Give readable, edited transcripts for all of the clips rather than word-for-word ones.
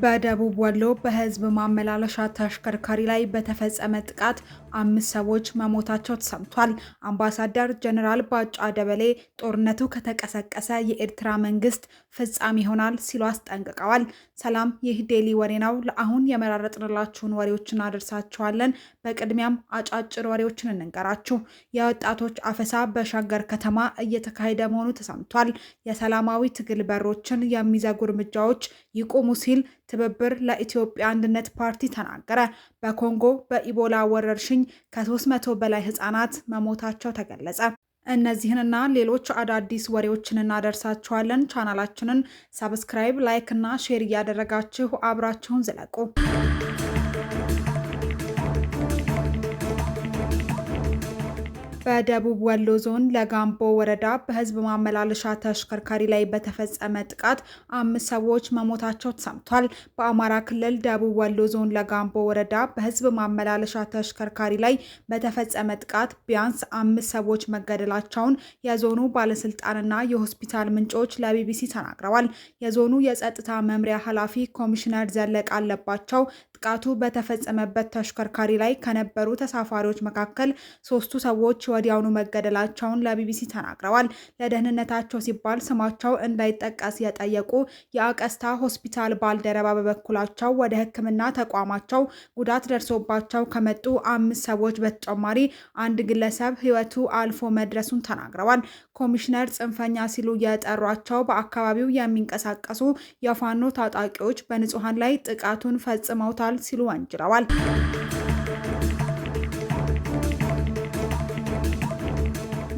በደቡብ ወሎ በህዝብ ማመላለሻ ተሽከርካሪ ላይ በተፈጸመ ጥቃት 5 ሰዎች መሞታቸው ተሰምቷል። አምባሳደር ጀነራል ባጫ ደበሌ ጦርነቱ ከተቀሰቀሰ የኤርትራ መንግስት ፍጻሜ ይሆናል ሲሉ አስጠንቅቀዋል። ሰላም፣ ይህ ዴሊ ወሬ ነው። ለአሁን የመራረጥንላችሁን ወሬዎችን አደርሳችኋለን። በቅድሚያም አጫጭር ወሬዎችን እንንገራችሁ። የወጣቶች አፈሳ በሸገር ከተማ እየተካሄደ መሆኑ ተሰምቷል። የሰላማዊ ትግል በሮችን የሚዘጉ እርምጃዎች ይቁሙ ሲል ትብብር ለኢትዮጵያ አንድነት ፓርቲ ተናገረ። በኮንጎ በኢቦላ ወረርሽኝ ከ300 በላይ ህጻናት መሞታቸው ተገለጸ። እነዚህንና ሌሎች አዳዲስ ወሬዎችን እናደርሳችኋለን። ቻናላችንን subscribe፣ like እና share እያደረጋችሁ አብራችሁን ዝለቁ። በደቡብ ወሎ ዞን ለጋምቦ ወረዳ በህዝብ ማመላለሻ ተሽከርካሪ ላይ በተፈጸመ ጥቃት 5 ሰዎች መሞታቸው ተሰምቷል። በአማራ ክልል ደቡብ ወሎ ዞን ለጋምቦ ወረዳ በህዝብ ማመላለሻ ተሽከርካሪ ላይ በተፈጸመ ጥቃት ቢያንስ 5 ሰዎች መገደላቸውን የዞኑ ባለስልጣንና የሆስፒታል ምንጮች ለቢቢሲ ተናግረዋል። የዞኑ የጸጥታ መምሪያ ኃላፊ ኮሚሽነር ዘለቀ አለባቸው ጥቃቱ በተፈጸመበት ተሽከርካሪ ላይ ከነበሩ ተሳፋሪዎች መካከል 3 ሰዎች ወዲያውኑ መገደላቸውን ለቢቢሲ ተናግረዋል። ለደህንነታቸው ሲባል ስማቸው እንዳይጠቀስ የጠየቁ የአቀስታ ሆስፒታል ባልደረባ በበኩላቸው ወደ ሕክምና ተቋማቸው ጉዳት ደርሶባቸው ከመጡ 5 ሰዎች በተጨማሪ አንድ ግለሰብ ሕይወቱ አልፎ መድረሱን ተናግረዋል። ኮሚሽነር ጽንፈኛ ሲሉ የጠሯቸው በአካባቢው የሚንቀሳቀሱ የፋኖ ታጣቂዎች በንጹሃን ላይ ጥቃቱን ፈጽመውታል ሲሉ ወንጅለዋል።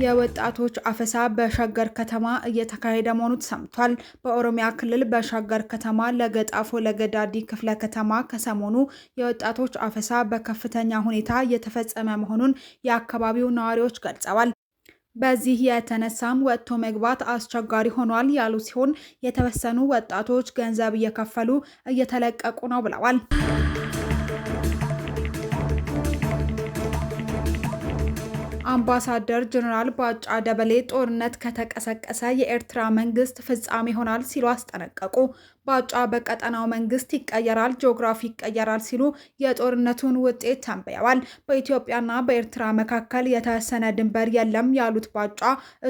የወጣቶች አፈሳ በሸገር ከተማ እየተካሄደ መሆኑ ተሰምቷል። በኦሮሚያ ክልል በሸገር ከተማ ለገጣፎ ለገዳዲ ክፍለ ከተማ ከሰሞኑ የወጣቶች አፈሳ በከፍተኛ ሁኔታ እየተፈጸመ መሆኑን የአካባቢው ነዋሪዎች ገልጸዋል። በዚህ የተነሳም ወጥቶ መግባት አስቸጋሪ ሆኗል ያሉ ሲሆን የተወሰኑ ወጣቶች ገንዘብ እየከፈሉ እየተለቀቁ ነው ብለዋል። አምባሳደር ጀነራል ባጫ ደበሌ ጦርነት ከተቀሰቀሰ የኤርትራ መንግስት ፍጻሜ ይሆናል ሲሉ አስጠነቀቁ። ባጫ በቀጠናው መንግስት ይቀየራል፣ ጂኦግራፊ ይቀየራል ሲሉ የጦርነቱን ውጤት ተንብየዋል። በኢትዮጵያና በኤርትራ መካከል የተወሰነ ድንበር የለም ያሉት ባጫ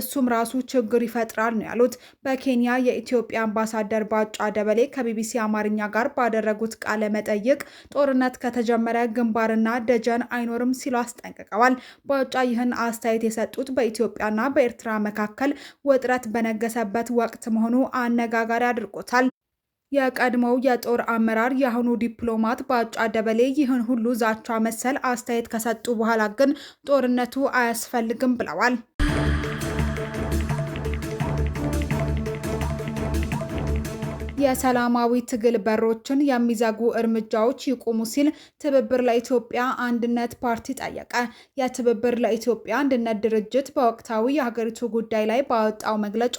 እሱም ራሱ ችግር ይፈጥራል ነው ያሉት። በኬንያ የኢትዮጵያ አምባሳደር ባጫ ደበሌ ከቢቢሲ አማርኛ ጋር ባደረጉት ቃለ መጠይቅ ጦርነት ከተጀመረ ግንባርና ደጀን አይኖርም ሲሉ አስጠንቅቀዋል። ባጫ ይህን አስተያየት የሰጡት በኢትዮጵያና በኤርትራ መካከል ውጥረት በነገሰበት ወቅት መሆኑ አነጋጋሪ አድርጎታል። የቀድሞው የጦር አመራር የአሁኑ ዲፕሎማት ባጫ ደበሌ ይህን ሁሉ ዛቻ መሰል አስተያየት ከሰጡ በኋላ ግን ጦርነቱ አያስፈልግም ብለዋል። የሰላማዊ ትግል በሮችን የሚዘጉ እርምጃዎች ይቁሙ ሲል ትብብር ለኢትዮጵያ አንድነት ፓርቲ ጠየቀ። የትብብር ለኢትዮጵያ አንድነት ድርጅት በወቅታዊ የሀገሪቱ ጉዳይ ላይ ባወጣው መግለጫ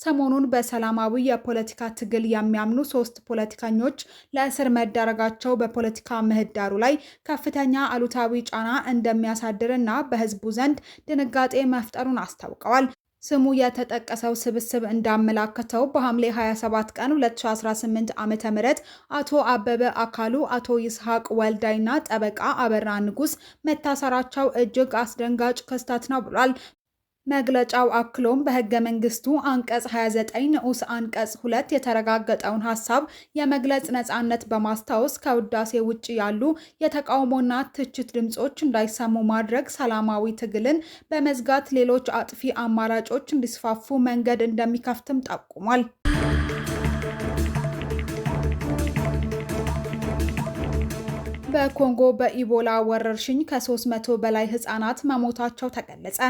ሰሞኑን በሰላማዊ የፖለቲካ ትግል የሚያምኑ 3 ፖለቲከኞች ለእስር መዳረጋቸው በፖለቲካ ምህዳሩ ላይ ከፍተኛ አሉታዊ ጫና እንደሚያሳድርና በሕዝቡ ዘንድ ድንጋጤ መፍጠሩን አስታውቀዋል። ስሙ የተጠቀሰው ስብስብ እንዳመላከተው በሐምሌ 27 ቀን 2018 ዓ.ም አቶ አበበ አካሉ፣ አቶ ይስሐቅ ወልዳይና ጠበቃ አበራ ንጉስ መታሰራቸው እጅግ አስደንጋጭ ክስተት ነው ብሏል። መግለጫው አክሎም በህገ መንግስቱ አንቀጽ 29 ንዑስ አንቀጽ 2 የተረጋገጠውን ሀሳብ የመግለጽ ነጻነት በማስታወስ ከውዳሴ ውጭ ያሉ የተቃውሞና ትችት ድምጾች እንዳይሰሙ ማድረግ ሰላማዊ ትግልን በመዝጋት ሌሎች አጥፊ አማራጮች እንዲስፋፉ መንገድ እንደሚከፍትም ጠቁሟል። በኮንጎ በኢቦላ ወረርሽኝ ከ300 በላይ ህጻናት መሞታቸው ተገለጸ።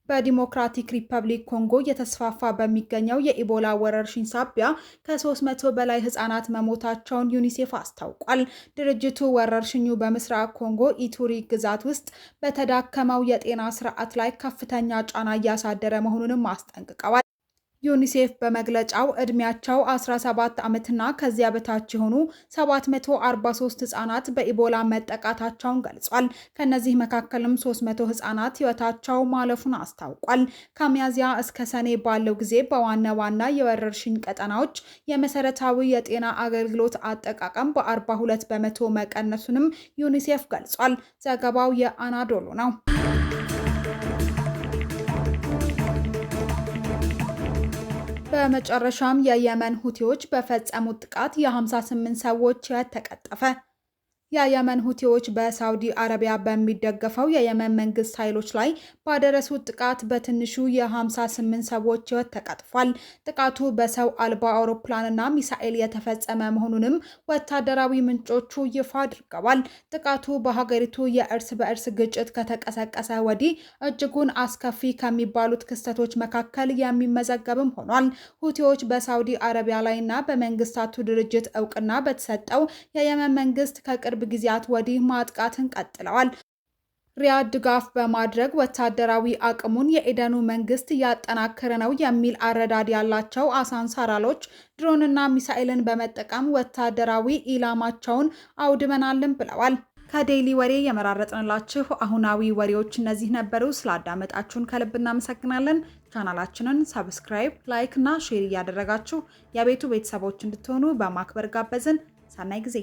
በዲሞክራቲክ ሪፐብሊክ ኮንጎ እየተስፋፋ በሚገኘው የኢቦላ ወረርሽኝ ሳቢያ ከ300 በላይ ህጻናት መሞታቸውን ዩኒሴፍ አስታውቋል። ድርጅቱ ወረርሽኙ በምስራቅ ኮንጎ ኢቱሪ ግዛት ውስጥ በተዳከመው የጤና ስርዓት ላይ ከፍተኛ ጫና እያሳደረ መሆኑንም አስጠንቅቀዋል። ዩኒሴፍ በመግለጫው ዕድሜያቸው 17 ዓመትና ከዚያ በታች የሆኑ 743 ህጻናት በኢቦላ መጠቃታቸውን ገልጿል። ከነዚህ መካከልም 300 ህጻናት ህይወታቸው ማለፉን አስታውቋል። ከሚያዝያ እስከ ሰኔ ባለው ጊዜ በዋና ዋና የወረርሽኝ ቀጠናዎች የመሰረታዊ የጤና አገልግሎት አጠቃቀም በ42% መቀነሱንም ዩኒሴፍ ገልጿል። ዘገባው የአናዶሉ ነው። በመጨረሻም የየመን ሁቲዎች በፈጸሙት ጥቃት የ58 ሰዎች ሕይወት ተቀጠፈ። የየመን ሁቲዎች በሳውዲ አረቢያ በሚደገፈው የየመን መንግስት ኃይሎች ላይ ባደረሱት ጥቃት በትንሹ የ58 ሰዎች ሕይወት ተቀጥፏል። ጥቃቱ በሰው አልባ አውሮፕላንና ሚሳኤል የተፈጸመ መሆኑንም ወታደራዊ ምንጮቹ ይፋ አድርገዋል። ጥቃቱ በሀገሪቱ የእርስ በእርስ ግጭት ከተቀሰቀሰ ወዲህ እጅጉን አስከፊ ከሚባሉት ክስተቶች መካከል የሚመዘገብም ሆኗል። ሁቲዎች በሳውዲ አረቢያ ላይና በመንግስታቱ ድርጅት እውቅና በተሰጠው የየመን መንግስት ከቅርብ ጊዜያት ወዲህ ማጥቃትን ቀጥለዋል። ሪያድ ድጋፍ በማድረግ ወታደራዊ አቅሙን የኤደኑ መንግስት እያጠናከረ ነው የሚል አረዳድ ያላቸው አሳንሳራሎች ድሮንና ሚሳኤልን በመጠቀም ወታደራዊ ኢላማቸውን አውድመናልን ብለዋል። ከዴይሊ ወሬ የመራረጥንላችሁ አሁናዊ ወሬዎች እነዚህ ነበሩ። ስላዳመጣችሁን ከልብ እናመሰግናለን። ቻናላችንን subscribe፣ like እና share እያደረጋችሁ የቤቱ ቤተሰቦች እንድትሆኑ በማክበር ጋበዝን። ሰናይ ጊዜ።